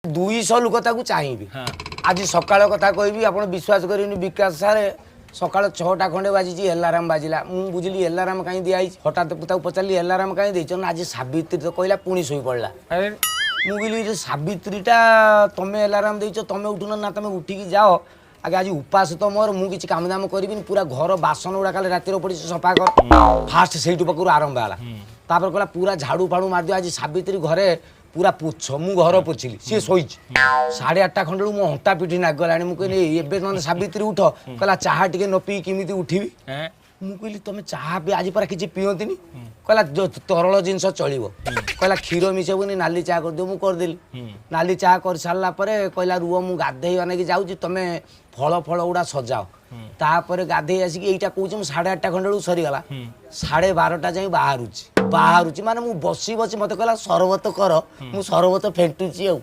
200 ଲୋକ ତାକୁ ଚାହିଁବେ। ଆଜି ସକାଳ କଥା କହିବି, ଆପଣ ବିଶ୍ୱାସ କରିବେନି ବିକାଶ ସାର୍, ସକାଳ 6ଟା ଖଣ୍ଡେ ବାଜିଛି, ଆଲାରାମ ବାଜିଲା। ମୁଁ ବୁଝିଲି ଆଲାରାମ କାହିଁ ଦିଆହେଇଛି। ହଠାତ୍ ତାକୁ ପଚାରିଲି, ଆଲାରାମ କାହିଁ ଦେଇଛ? ନା, ଆଜି ସାବିତ୍ରୀ ତ କହିଲା, ପୁଣି ଶୋଇପଡ଼ିଲା। ଆରେ। ମୁଁ କହିଲି ଯେ ସାବିତ୍ରୀଟା ତମେ ଆଲାରାମ ଦେଇଛ, ତମେ ଉଠୁନ ନା, ତମେ ଉଠିକି ଯାଅ ଆଗେ। ଆଜି ଉପାସ ତ ମୋର, ମୁଁ କିଛି କାମ ଦାମ କରିବିନି, ପୁରା ଘର ବାସନ ଗୁଡ଼ା କାଲି ରାତିରେ ପଡ଼ିଛି ସଫା କର। ଫାଷ୍ଟ ସେଇଠୁ ପାଖରୁ ଆରମ୍ଭ ହେଲା। ତାପରେ କହିଲା, ପୁରା ଝାଡ଼ୁ ଫାଡ଼ୁ ମାରିଦିଅ, ଆଜି ସାବିତ୍ରୀ, ଘରେ ପୁରା ପୋଛ। ମୁଁ ଘର ପୋଛିଲି, ସିଏ ଶୋଇଛି। 8:30 ଖଣ୍ଡେ ବେଳକୁ ମୋ ଅଣ୍ଟା ପିଠି ନାଗିଗଲାଣି। ମୁଁ କହିଲି, ଏବେ ନହେଲେ ସାବିତ୍ରୀ ଉଠ। କହିଲା, ଚାହା ଟିକେ ନ ପିଇ କେମିତି ଉଠିବି? ମୁଁ କହିଲି, ତମେ ଚାହା ପିଇ ଆଜି ପରା କିଛି ପିଅନ୍ତିନି। କହିଲା, ତରଳ ଜିନିଷ ଚଳିବ। କହିଲା, କ୍ଷୀର ମିଶେଇବୁନି, ନାଲି ଚାହା କରିଦିଅ। ମୁଁ କରିଦେଲି। ନାଲି ଚାହା କରିସାରିଲା ପରେ କହିଲା, ରୁହ, ମୁଁ ଗାଧେଇବା ନେଇକି ଯାଉଛି, ତମେ ଫଳ ଫଳ ଗୁଡ଼ା ସଜାଅ। ତାପରେ ଗାଧେଇ ଆସିକି, ଏଇଟା କହୁଛି ମୁଁ, 8:30 ଖଣ୍ଡେ ବେଳକୁ ସରିଗଲା। 12:30 ଯାଇ ବାହାରୁଛି। ବାହାରୁଛି ମାନେ ମୁଁ ବସି ବସି, ମତେ କହିଲା ସରବତ କର, ମୁଁ ସରବତ ଫେଣ୍ଟୁଛି ଆଉ